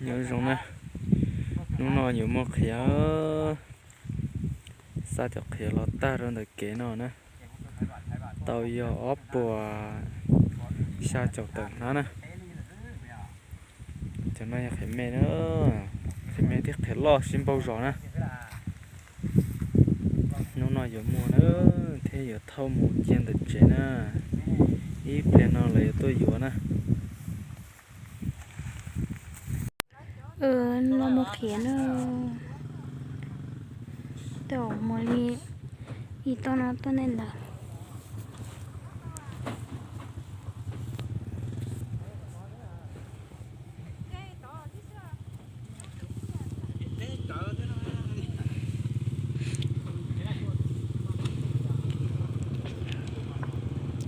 Nyob zoo na, hnub no yuav muaj qhiav, xa cov qhiav los tag rau ntawm kev no na. Tau yog ob puas xya caum tawm hnab na. Cov no yog qhiav me na, qhiav me thiab qhiav loj sib npaug zos na. Hnub no yuav muag na, thiab yuav thauj mus cia ntawm tsev na. Ib pliag no lawv yuav tuaj yuav na. Hnub no muag qhiav na, tej zaum muag li ib toj no toj ntej ntawd.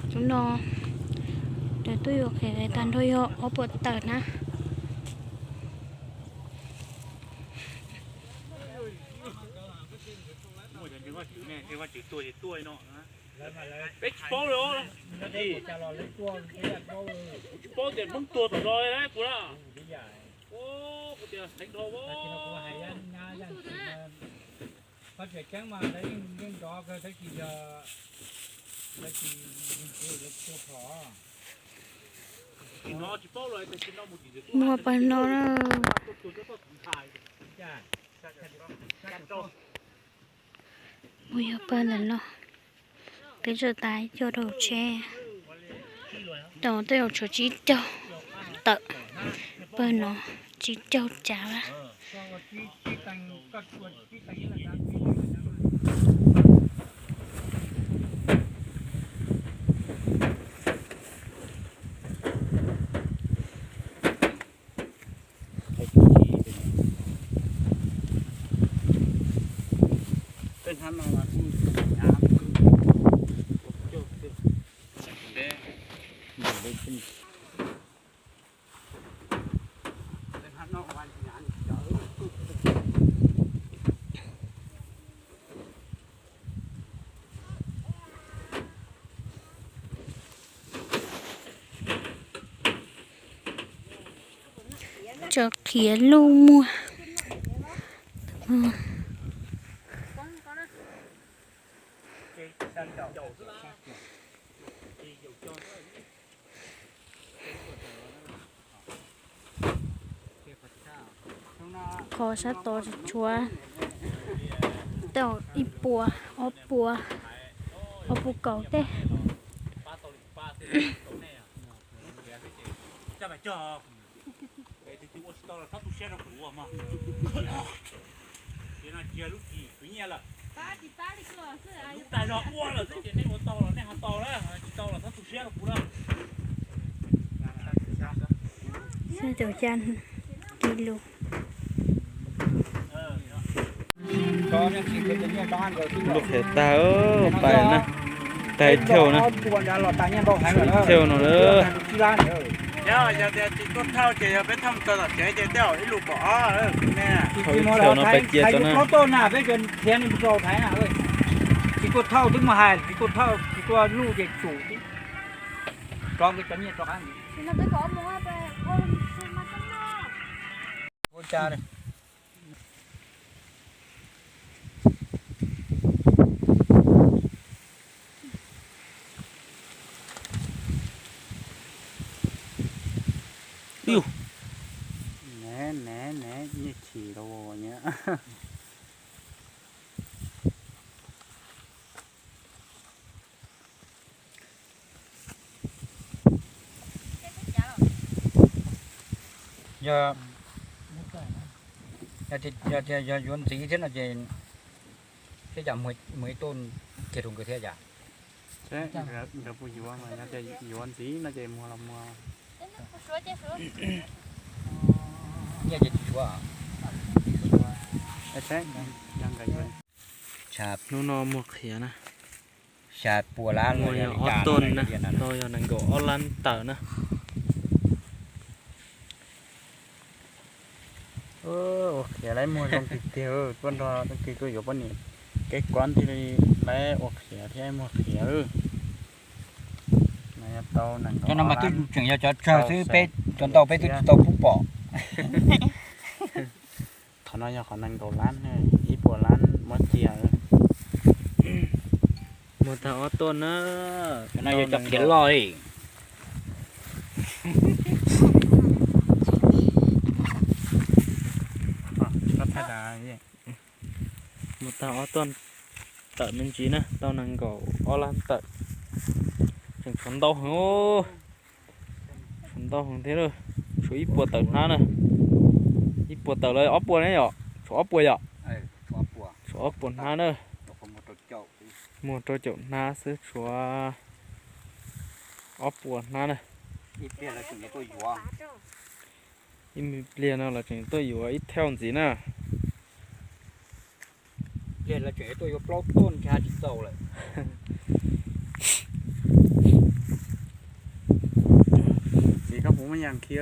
Hnub no lawv tuaj yuav qhiav tag nrho yog ob puas tawm na. Peb tsis paub li, kuv tsis paub tias Hmoob tuag tom no kuv na. Kuv tias heev dhau. Muag pawg no na. Muag yog pawg ntawm no. Peb tso tas coj rau tsheb, tau tej zaum tshuav tsib caug tawm, pawg no tsib caug cav lawm. Tso qhiav luj muag. Qhov sab tod tshuav tau ib puas, ob puas, ob puas kaum tej. Xya caum xya kis lus. Lub qhiav tag pais na, tag ib thiaus na, ib thiaus no lawm. Yog tias tsis tuaj thauj ces yog peb thauj mus txog tom tsev ces tej zaum ib lus kaum ob ne. Thauj ib thiaus no pais cia tso na. Tsis tuaj thauj twb mus hais, tsis tuaj thauj, tsis tuaj luj ces tsum. Rov cov nyiaj rov qab. Ne, ne, ne, nyiaj chim los nyiaj. Yog, yog tias yog yuav ntxiv thiab no ces thiab cas muag ib tuj kiag rau nkawd thiab cas. Nkawd puas yuav mas yog tias yuav ntxiv no ces muag los muag. Nyiaj ces tsis tshuav. Hnub no muag qhiav na. Xya puas lab, muag yog ob toj na, tau yog nees nkaum ob lab tawm na. Ua qhiav lawm muag zoo tiag tiag, tuaj nrog tag kis tuaj yuav poj niam kev kov ntij li, lawv ua qhiav thiab muag qhiav. Cov no mas twb tseem yog cov tsawg xwb, peb cov ntau peb twb tsis tau pub pom. No yog qhov nees nkaum lab, ib puas lab muab cia. Muag tag ob tuaj na. No yog cov khiav loj li. Muag tag ob tuaj tawm me ntsis na, tau nees nkaum ob lab tawm. Tseem tshuav ntau heev, tshuav ntau heev thiab. Tshuav ib puas tawm hnab na. Ib puas tawm lawm ob puas ne yom? Tshuav ob puas yom? Tshuav ob puas hnab na. Muag rau caum hnab xwb, tshuav ob puas hnab na. Ib pliag no los tseem tuaj yuav ib thauj ntxiv na. Pliag lawv tseem tuaj yuav plaub tuaj nrha tsis txaus lawm. Txiv, koj puas muaj yas khi?